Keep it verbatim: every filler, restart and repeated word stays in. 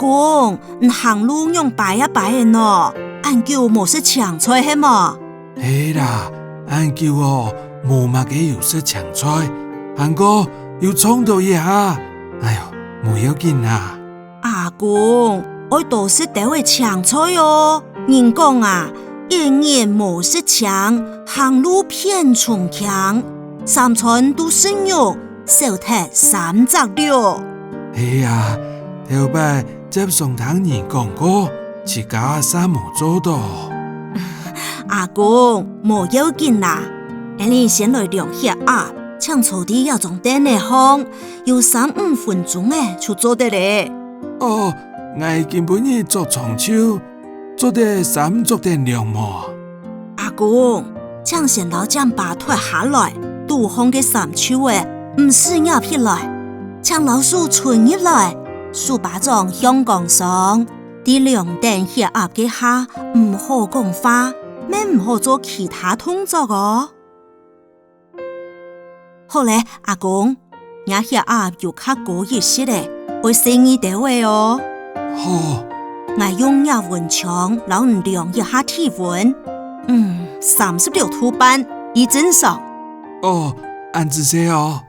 公，你行路仰跛啊跛仔呢？恁久無食青菜係無？係啦，恁久哦，無麼个有食青菜，還過又撞著一下。哎喲，無要緊啦。阿公，愛多食兜仔青菜哦。人講啊，一日無食青，行路偏重輕。三餐都食肉， 少忒三隻六。係啊，頭擺輒常聽人講過，自家煞無做到。阿公，無要緊啦，𠊎俚先來量血壓，請坐在這張凳仔項，有三五分鐘仔就做得了。哦，𠊎今晡日著長袖， 做得衫著等量無？阿公，請先摎肩胛脫下來，肚項个衫袖仔毋使擎起來，請摎手伸入來，手巴掌向崗上，在量等血壓个下，毋好講話，乜毋好做其他動作哦。 好了，阿公，若血壓有較高一息仔，愛細義兜仔哦。好。𠊎用額溫槍摎你量一下體溫。嗯，三十六度半，已正常。哦，恁仔細哦。